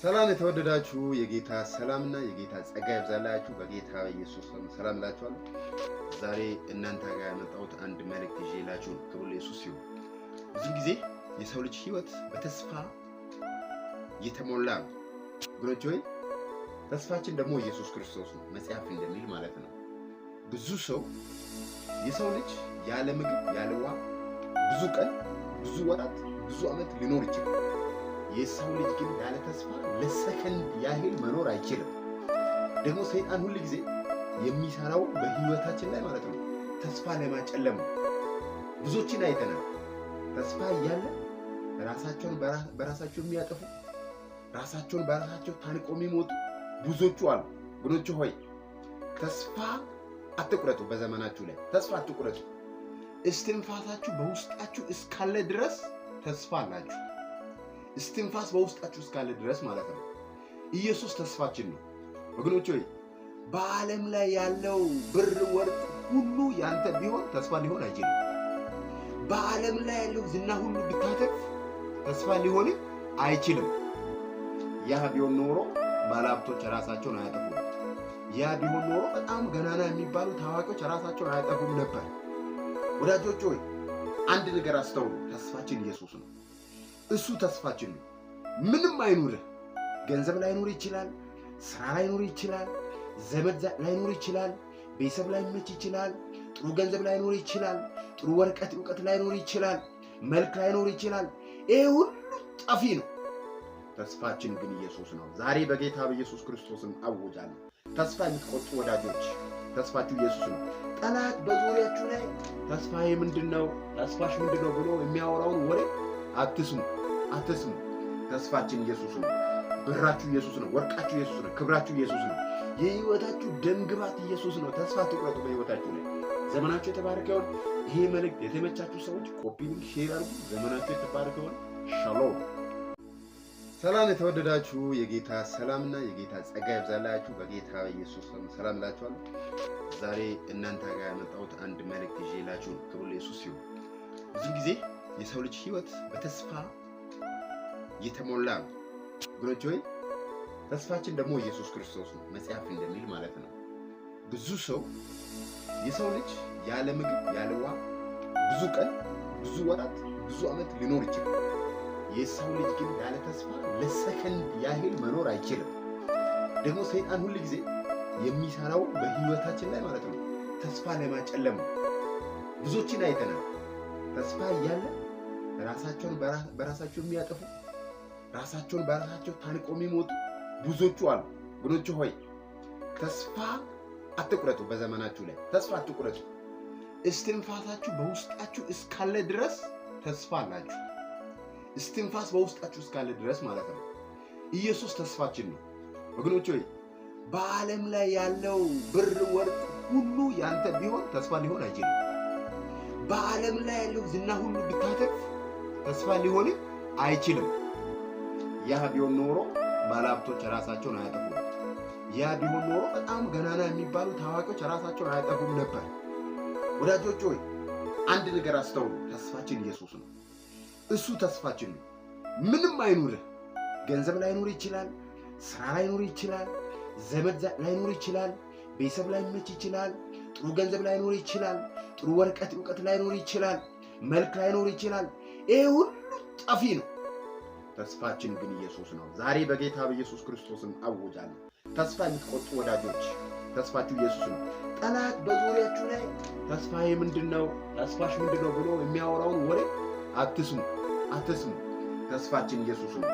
ሰላም የተወደዳችሁ፣ የጌታ ሰላምና የጌታ ጸጋ ይብዛላችሁ። በጌታ በኢየሱስ ስም ሰላም እላችኋለሁ። ዛሬ እናንተ ጋር ያመጣሁት አንድ መልእክት ይዤላችሁ ነው። ክብር ለኢየሱስ ይሁን። ብዙ ጊዜ የሰው ልጅ ሕይወት በተስፋ የተሞላ ነው። ወገኖች ሆይ፣ ተስፋችን ደግሞ ኢየሱስ ክርስቶስ ነው፣ መጽሐፍ እንደሚል ማለት ነው። ብዙ ሰው የሰው ልጅ ያለ ምግብ ያለ ውሃ ብዙ ቀን፣ ብዙ ወራት፣ ብዙ ዓመት ሊኖር ይችላል። የሰው ልጅ ግን ያለ ተስፋ ለሰከንድ ያህል መኖር አይችልም። ደግሞ ሰይጣን ሁል ጊዜ የሚሰራው በህይወታችን ላይ ማለት ነው ተስፋ ለማጨለም ነው። ብዙዎችን አይተናል። ተስፋ እያለ ራሳቸውን በራሳቸው የሚያጠፉ፣ ራሳቸውን በራሳቸው ታንቆ የሚሞቱ ብዙዎቹ አሉ። ወገኖች ሆይ፣ ተስፋ አትቁረጡ። በዘመናችሁ ላይ ተስፋ አትቁረጡ። እስትንፋሳችሁ በውስጣችሁ እስካለ ድረስ ተስፋ አላችሁ። እስትንፋስ በውስጣችሁ እስካለ ድረስ ማለት ነው። ኢየሱስ ተስፋችን ነው። ወገኖች ሆይ፣ በዓለም ላይ ያለው ብር፣ ወርቅ ሁሉ ያንተ ቢሆን ተስፋ ሊሆን አይችልም። በዓለም ላይ ያለው ዝና ሁሉ ብታተርፍ ተስፋ ሊሆን አይችልም። ያ ቢሆን ኖሮ ባለሀብቶች ራሳቸውን አያጠፉም። ያ ቢሆን ኖሮ በጣም ገናና የሚባሉ ታዋቂዎች ራሳቸውን አያጠፉም ነበር። ወዳጆች ሆይ፣ አንድ ነገር አስተውሉ። ተስፋችን ኢየሱስ ነው። እሱ ተስፋችን ነው። ምንም አይኑርህ፣ ገንዘብ ላይኖር ይችላል፣ ስራ ላይኖር ይችላል፣ ዘመድ ላይኖር ይችላል፣ ቤተሰብ ላይመች ይችላል፣ ጥሩ ገንዘብ ላይኖር ይችላል፣ ጥሩ ወረቀት እውቀት ላይኖር ይችላል፣ መልክ ላይኖር ይችላል። ይሄ ሁሉ ጠፊ ነው። ተስፋችን ግን ኢየሱስ ነው። ዛሬ በጌታ በኢየሱስ ክርስቶስም አውጃለሁ። ተስፋ የምትቆርጡ ወዳጆች፣ ተስፋችሁ ኢየሱስ ነው። ጠላት በዙሪያችሁ ላይ ተስፋዬ ምንድን ነው፣ ተስፋሽ ምንድን ነው ብሎ የሚያወራውን ወሬ አትስሙ፣ አትስሙ። ተስፋችን ኢየሱስ ነው። ብራችሁ ኢየሱስ ነው። ወርቃችሁ ኢየሱስ ነው። ክብራችሁ ኢየሱስ ነው። የህይወታችሁ ደምግባት ኢየሱስ ነው። ተስፋ አትቁረጡ በህይወታችሁ ላይ። ዘመናችሁ የተባረከ ይሁን። ይሄ መልእክት የተመቻችሁ ሰዎች copy link፣ share አድርጉ። ዘመናችሁ የተባረከ ይሁን። ሻሎም። ሰላም የተወደዳችሁ፣ የጌታ ሰላምና የጌታ ጸጋ ይብዛላችሁ። በጌታ በኢየሱስ ስም ሰላም እላችኋለሁ። ዛሬ እናንተ ጋር ያመጣሁት አንድ መልእክት ይዤላችሁ ነው። ክብር ለኢየሱስ ይሁን። ብዙ ጊዜ የሰው ልጅ ሕይወት በተስፋ የተሞላ ነው። ወገኖች ሆይ፣ ተስፋችን ደግሞ ኢየሱስ ክርስቶስ ነው፣ መጽሐፍ እንደሚል ማለት ነው። ብዙ ሰው የሰው ልጅ ያለ ምግብ ያለ ውሃ ብዙ ቀን፣ ብዙ ወራት፣ ብዙ ዓመት ሊኖር ይችላል። የሰው ልጅ ግን ያለ ተስፋ ለሰከንድ ያህል መኖር አይችልም። ደግሞ ሰይጣን ሁል ጊዜ የሚሰራው በህይወታችን ላይ ማለት ነው ተስፋ ለማጨለም ነው። ብዙዎችን አይተናል። ተስፋ እያለ ራሳቸውን በራሳቸው የሚያጠፉ፣ ራሳቸውን በራሳቸው ታንቆ የሚሞቱ ብዙዎቹ አሉ። ወገኖች ሆይ፣ ተስፋ አትቁረጡ። በዘመናችሁ ላይ ተስፋ አትቁረጡ። እስትንፋሳችሁ በውስጣችሁ እስካለ ድረስ ተስፋ አላችሁ። እስትንፋስ በውስጣችሁ እስካለ ድረስ ማለት ነው። ኢየሱስ ተስፋችን ነው። ወገኖች ሆይ፣ በዓለም ላይ ያለው ብር፣ ወርቅ ሁሉ ያንተ ቢሆን ተስፋ ሊሆን አይችልም። በዓለም ላይ ያለው ዝና ሁሉ ብታተርፍ ተስፋ ሊሆን አይችልም። ያ ቢሆን ኖሮ ባለሀብቶች ራሳቸውን አያጠፉም። ያ ቢሆን ኖሮ በጣም ገናና የሚባሉ ታዋቂዎች ራሳቸውን አያጠፉም ነበር። ወዳጆች ሆይ፣ አንድ ነገር አስተውሉ። ተስፋችን ኢየሱስ ነው። እሱ ተስፋችን ነው። ምንም አይኑርህ፣ ገንዘብ ላይኖር ይችላል፣ ስራ ላይኖር ይችላል፣ ዘመድ ላይኖር ይችላል፣ ቤተሰብ ላይመች ይችላል፣ ጥሩ ገንዘብ ላይኖር ይችላል፣ ጥሩ ወረቀት እውቀት ላይኖር ይችላል፣ መልክ ላይኖር ይችላል። ይሄ ሁሉ ጠፊ ነው። ተስፋችን ግን ኢየሱስ ነው። ዛሬ በጌታ በኢየሱስ ክርስቶስም አውጃለሁ። ተስፋ የምትቆርጡ ወዳጆች፣ ተስፋችሁ ኢየሱስ ነው። ጠላት በዙሪያችሁ ላይ ተስፋዬ ምንድን ነው፣ ተስፋሽ ምንድን ነው ብሎ የሚያወራውን ወሬ አትስሙ፣ አትስሙ። ተስፋችን ኢየሱስ ነው።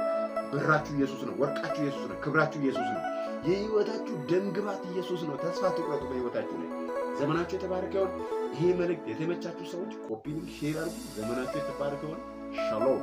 ብራችሁ ኢየሱስ ነው። ወርቃችሁ ኢየሱስ ነው። ክብራችሁ ኢየሱስ ነው። የህይወታችሁ ደምግባት ኢየሱስ ነው። ተስፋ አትቁረጡ በህይወታችሁ ላይ። ዘመናችሁ የተባረከ ይሁን። ይሄ መልእክት የተመቻችሁ ሰዎች copy link፣ share አድርጉ። ዘመናችሁ የተባረከ ይሁን። ሻሎም።